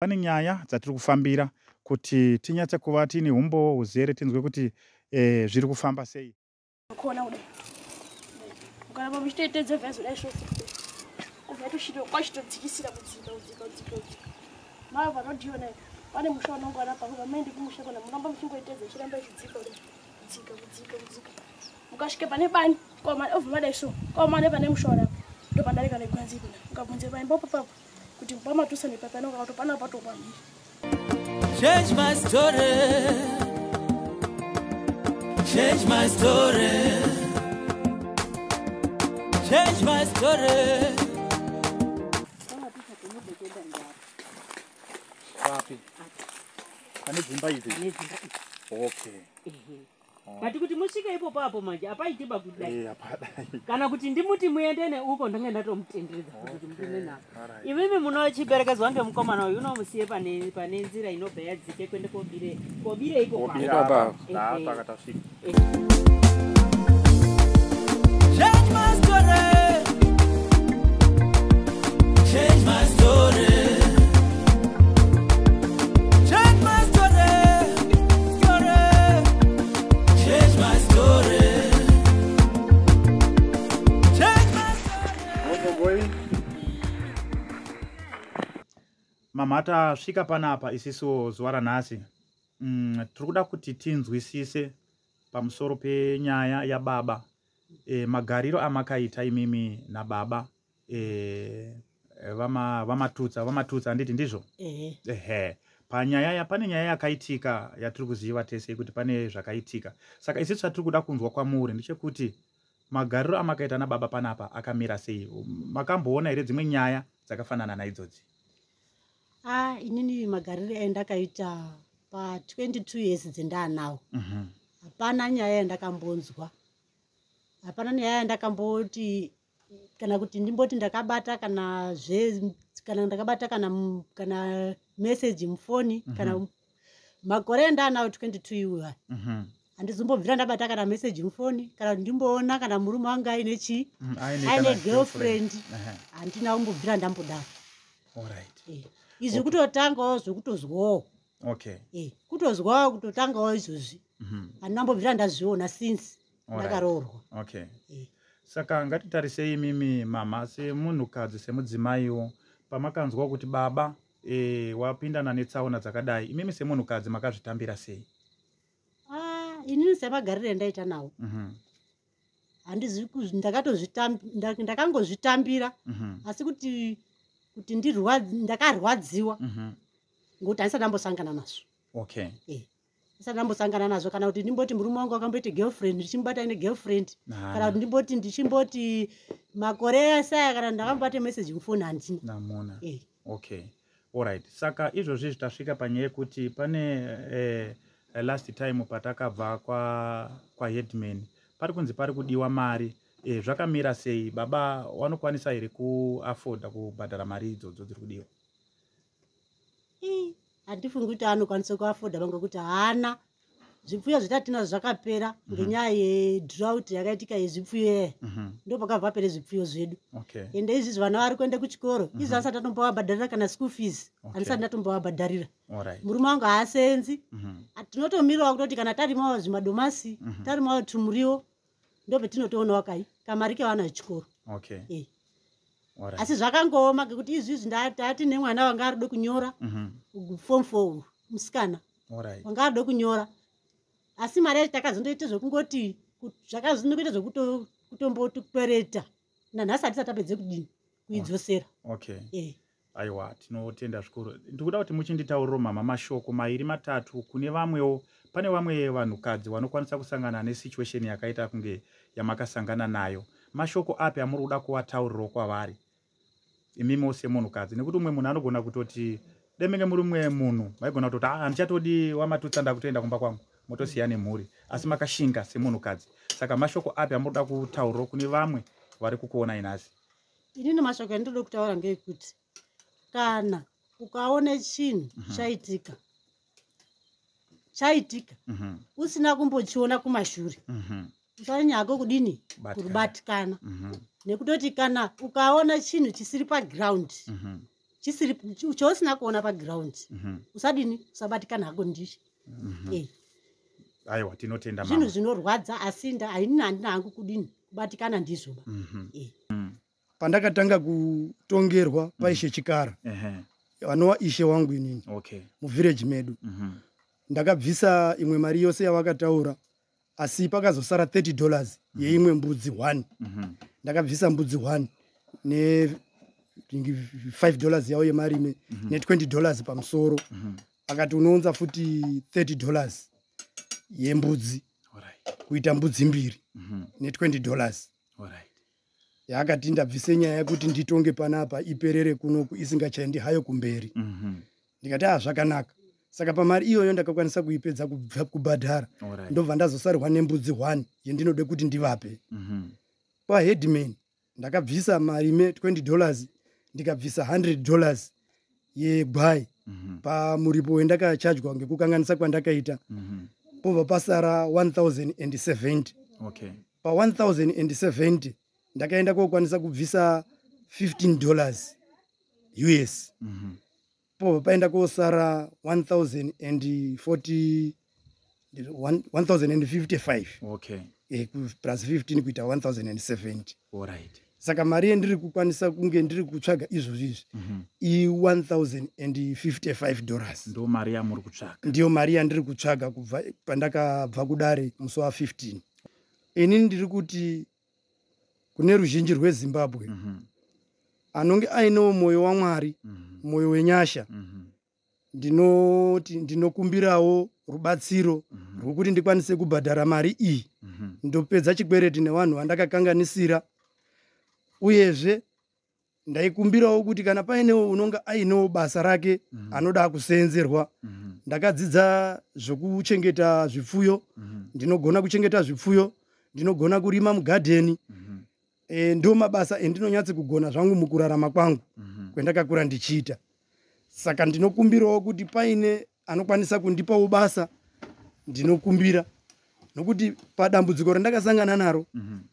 Pane nyaya dzatiri kufambira kuti tinyatse kuva tiine humbowo huzere tinzwe kuti eh, zviri kufamba sei. Kona kudai. Ukaramba muchitoitedza vhazi kudai so kubva tochito kwachitodzikisira kudzika kudzika kudzika kudzika. Mava vanodiwa nayo pane musha unonge wana pamwe pamaende kumusha kona munoramba muchingoitedza ichiramba ichidzika kudai kudzika kudzika kudzika. Mukasvika pane bani kwamane obva madai so kwamane pane musha warapo ndopandarika negwanzi ikona mukabvunze paimba papapo kuti pamatusa nepapa anonga katopana patopa mhiri. Change my story. Change my story. Change my story. Papi. Pane dzimba idzi. Okay. But kuti musvike ipopo apo manje apaiti pakudai. Eh, apadai. Kana kuti ndimuti muende neuko ndenge ndatomutenderedza kuti murume nako. Alright. Imimi munochiperekedzwa ngemukomana uyu unomusiye pane pane nzira inobva yadzike kuende kobire kobire iko Kobira kwapo. apa. Ehe. Saka tasvika. Change my story. Change my story. Change my story. Story. Change my story. Change my story. Mama tasvika panapa isisu zuva ranhasi tiri kuda kuti tinzwisise pamusoro penyaya yababa magariro amakaita imimi nababa vamatutsa vamatutsa handiti ndizvo? Ehe. Ehe, panyaya pane nyaya yakaitika yatiri kuziva tese kuti pane zvakaitika, saka isisu chatiri kuda kunzwa kwamuri ndechekuti magariro amakaita nababa panapa akamira sei? Makamboona here dzimwe nyaya dzakafanana naidzodzi? Ah, inini magariro endakaita pa 22 years dzendaanawo, hapana nyaya yandakambonzwa, hapana nyaya yandakamboti kana kuti ndimboti ndakabata kana zve kana ndakabata kana kana message mufoni kana makore endaanawo 22 iwa, handizombobvira ndabata kana message mufoni kana kuti ndimboona kana murume wangu aine chii, Aine aine kana girlfriend. Ehe. Handina kumbobvira ndambodaro. Alright. Izvi kutotangawo zvekutozwawo. Kutozwawo kutotangawo izvozvi. Handina kumbobvira ndazviona since ndakaroorwa. Saka ngatitarisei imimi mama semunhukadzi, semudzimaiwo, pamakanzwa kuti baba wapindana netsaona dzakadai, imimi semunhukadzi makazvitambira sei? Ah, inini semagariro endaita nawo, handizi ndakangozvitambira, asi kuti ndakarwadziwa ngokuti handisati ndambosangana nazvo. Ndisati ndambosangana nazvo kana kuti ndimboti murume wangu akamboita girlfriend, ndichimubata ine girlfriend, kana kuti ndimboti ndichimboti makore ese aya kana ndakambobata message mufoni, handina. Namuna. Eh. Okay, alright, saka izvozvi tasvika panyaya yekuti pane last time patakabva kwaheadman pari kunzi pari kudiwa mari zvakamira sei? Baba vanokwanisa here kuafforda kubhadhara mari idzodzo dziri kudiwa? Ii, handifungi kuti anokwanisa kuafforda ngokuti haana zvipfuyo zvatatinazvo zvakapera ngenyaya yedrought yakaitika yezvipfuyo iya. Ndo pakabva pere zvipfuyo zvedu. Ende izvizvi vana vari kuenda kuchikoro, izvi asati atombovabhadharira kana school fees. Handisati ndatombovabhadharira. Murume wangu haasenzi. Tinotomirawo kutoti kana tarimawo zvimadomasi, tarimawo tumuriwo, ndo petinotoonawo kai kamari kevana vechikoro. Asi zvakangooma ngekuti izvizvi tati nemwana wanga aride kunyora form 4, musikana wanga aride kunyora, asi mari yacho takazondoita zvekungoti zvakazondokuita zvekutombokwereta, nanhasi hatisati tapedze kudini kuidzosera. Aiwa, tinotenda zvikuru. Ndikuda kuti muchinditauriro mama mashoko mairi matatu kune vamwewo. Pane vamwe vanhukadzi vanokwanisa kusangana nesituation yakaita kunge yamakasangana nayo. Mashoko api amuri kuda kuvataurirawo kwavari imimiwo semunhukadzi? Nekuti umwe munhu anogona kutoti demenge muri mumwe munhu maigona kutoti, "Ah, handichatodi wamatutsa, ndakutoenda kumba kwangu," motosiya nemhuri, asi makashinga semunhukadzi. Saka mashoko api amuri kuda kutaurirawo kune vamwe vari kukuonai nhasi? Inini mashoko andinoda kutaura ngeyekuti kana ukaona chinhu chaitika chaitika usina kumbochiona kumashure, usanyanya kudini? Batikana. Kubatikana. Nekutoti kana ukaona chinhu chisiri paground Chisiri chausina kuona pagiraundi, usadini, usabatikana hako ndicho. Aiwa, tinotenda Zvinhu mama. zvinorwadza, asi haini, handina hangu kudini kubatikana ndizvo ba. Pandakatanga kutongerwa paishe Chikara, vanova ishe wangu inini, muvhireji medu, ndakabvisa imwe mari yose yavakataura, asi pakazosara $30 yeimwe mbudzi 1. Ndakabvisa mbudzi 1 ne $5 yavo yemarime ne$20 pamusoro. Akati unounza futi $30 yembudzi, kuita mbudzi mbiri ne$20. Yaakati ndabvise nyaya yekuti nditonge panapa iperere kunoku, isingachaendi hayo kumberi. Ndikati, "Ah, zvakanaka." Saka pamari iyoyo ndakakwanisa kuipedza kubhadhara. Ndobva ndazosarwa nembudzi 1 yendinode kuti ndivape. Paheadman ndakabvisa marime $20, ndikabvisa $100 yegwai pamuripo wendakachajwa ngekukanganisa kwandakaita. Pobva pasara 1070. Pa1070 ndakaenda kokwanisa kubvisa $15 US. Pobva paenda kosara 1040, 1055. Plus 15 kuita 1070. Saka mari yendiri kukwanisa kunge ndiri kutsvaga izvozvi izvi i$1055. Ndo mari yamuri kutsvaga? Ndiyo mari yandiri kutsvaga kubva pandakabva kudare musi wa15. Inini ndiri kuti kune ruzhinji rweZimbabwe anonge ainewo mwoyo waMwari, mwoyo wenyasha, ndinoti ndinokumbirawo rubatsiro rwokuti ndikwanise kubhadhara mari iyi, ndopedza chikwereti nevanhu vandakakanganisira. Uyezve ndaikumbirawo kuti kana painewo unonga ainewo basa rake anoda kuseenzerwa, ndakadzidza zvokuchengeta zvipfuyo, ndinogona kuchengeta zvipfuyo, ndinogona kurima mugadheni. Ndo mabasa endinonyatsi kugona zvangu mukurarama kwangu kwendakakura ndichiita. Saka ndinokumbirawo kuti paine anokwanisa kundipawo basa, ndinokumbira, nokuti padambudziko randakasangana naro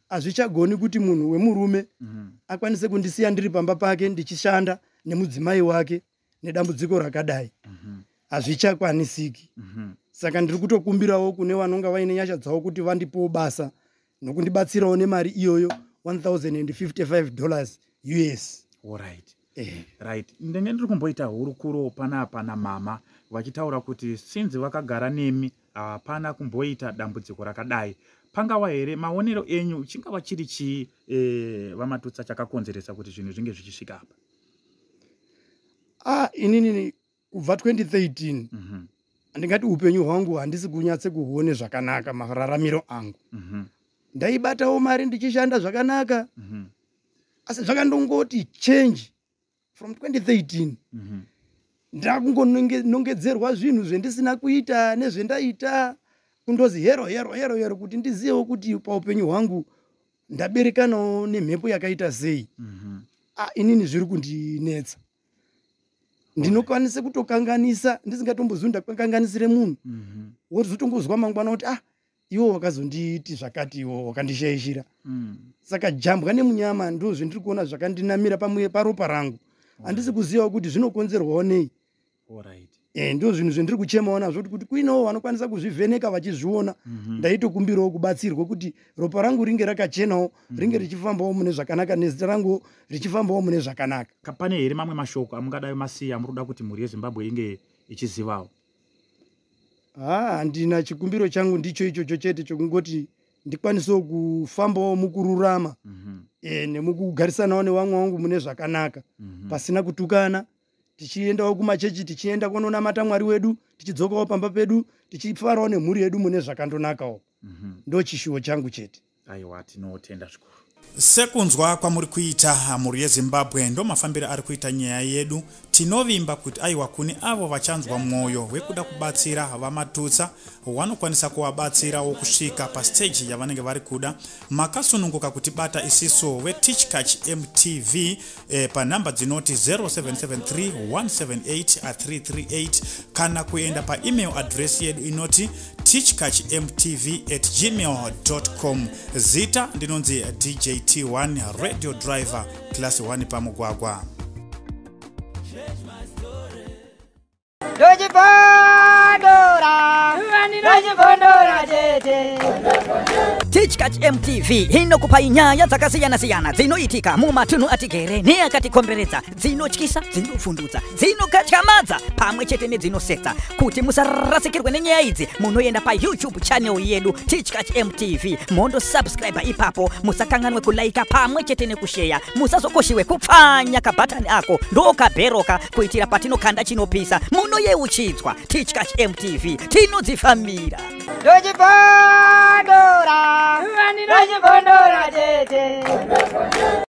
hazvichagoni kuti munhu wemurume akwanise kundisiya ndiri pamba pake ndichishanda nemudzimai wake nedambudziko rakadai. Hazvichakwanisiki. Saka ndiri kutokumbirawo kune vanonga vaine nyasha dzavo kuti vandipowo basa nokundibatsirawo nemari iyoyo, $1055 US. Alright. Right, ndenge ndiri kumboita hurukuro panapa namama vachitaura kuti sinzi vakagara nemi hapana kumboita dambudziko rakadai. Pangava here, maonero enyu, chingava chiri chii, vaMatutsa, chakakonzeresa kuti zvinhu zvinge zvichisvika apa? Ah, inini kubva 2013 handingati upenyu hwangu handisi kunyatse kuhuone zvakanaka. Mararamiro angu, ndaibatawo mari ndichishanda zvakanaka, asi zvakandongoti change from 2013. Ndakungonongedzerwa zvinhu zvendisina kuita nezvendaita, kundozi hero hero hero hero, kuti ndizivewo kuti paupenyu hwangu ndaberekanawo nemhepo yakaita sei. Ah, inini zviri kundinetsa. Ndinokwanisa kutokanganisa ndisingatombozivi ndakanganisire munhu, wozotongozwa mangwana kuti, "Ah, iwo wakazonditi zvakati, iwo wakandishaishira." Saka jambwa nemunyama ndo zvendiri kuona zvakandinamira pamwe paropa rangu. Handisi kuzivawo kuti zvinokonzerwawo nei. Ndo zvinhu zvendiri kuchemawo nazvo, kuti kuinewo vanokwanisa kuzvivheneka vachizviona. Ndaitokumbirawo kubatsirwa kuti ropa rangu ringe rakachenawo, ringe richifambawo mune zvakanaka, nezita rangu richifambawo mune zvakanaka. Pane here mamwe mashoko amungadai masiya muri kuda kuti mhuri yeZimbabwe inge ichizivawo? Ha, handina. Chikumbiro changu ndicho ichocho chete, chokungoti ndikwanisewo kufambawo mukururama nemukugarisanawo nevamwe vangu mune zvakanaka, pasina kutukana, tichiendawo kumachechi, tichienda kunonamata Mwari wedu, tichidzokawo pamba pedu, tichifarawo nemhuri yedu mune zvakandonakawo. Ndo chishuwo changu chete. Aiwa, tinotenda zvikuru. Sekunzwa kwamuri kuita, mhuri yeZimbabwe, ndo mafambiro ari kuita nyaya yedu. Tinovimba kuti aiwa, kune avo vachanzwa mwoyo wekuda kubatsira vaMatutsa, vanokwanisa kuvabatsirawo kusvika pastage yavanenge vari kuda. Makasununguka kutibata isisu veTichkach MTV panhamba dzinoti 0773 178 338, kana kuenda paemail address yedu inoti tichkachmtv@gmail.com. Zita ndinonzi DJ T1, radio driver class 1 pamugwagwa. Change Ndochibondora, ndochibondora chete. Tichkach MTV inokupai nyaya dzakasiyana-siyana dzinoitika mumatunhu atigere neakatikomberedza, dzinotyisa, dzinovhundutsa, dzinokatyamadza pamwe chete nedzinosetsa. Kuti musarasikirwe nenyaya idzi, munoenda paYouTube channel yedu Tichkach MTV, mondosubscribe ipapo. Musakanganwe kulaika pamwe chete nekusheya. Musazokoshiwe kupfanya kabhatani ako ndokabheroka, kuitira patinokanda chinopisa munoyeuchidzwa. Tichkach MTV, tinodzifambira. Ndochibondora, ndochibondora chete.